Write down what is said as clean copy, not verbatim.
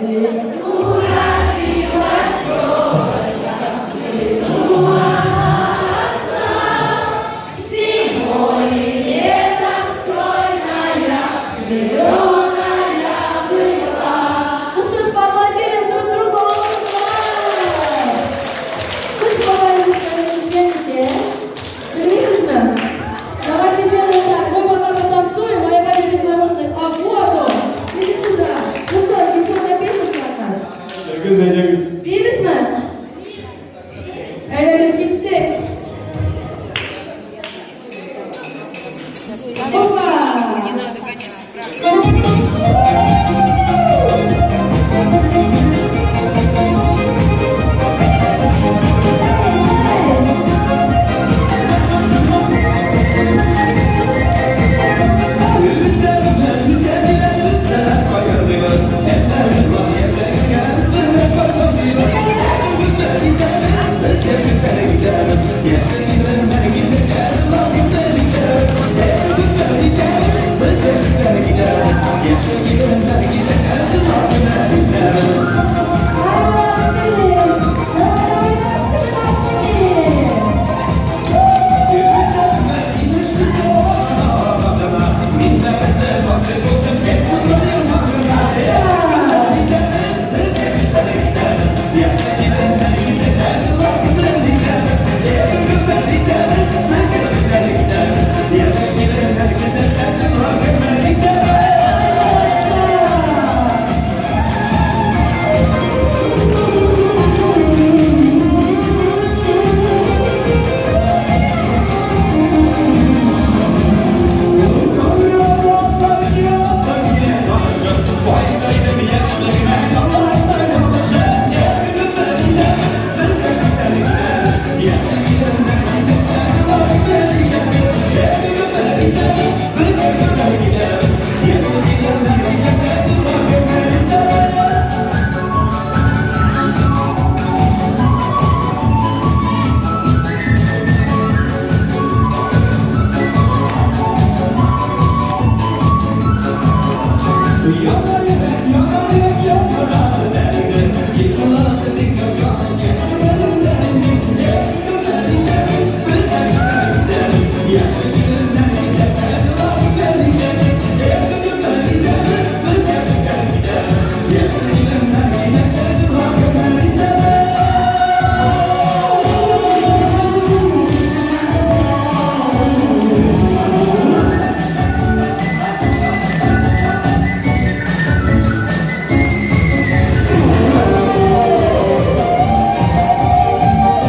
Ну что ж, поаплодируем друг другу. Пусть аплодисменты. Белмисезме? Давайте сделаем так. Мы пока потанцуем, а я Дед Морозный погоду. Иди сюда. Ну что, еще одна песенка от нас. Әйдәгез, әйдәгез. Биимезме? Әйдәгез, киттек. Опа! Не надо гонять обратно. Я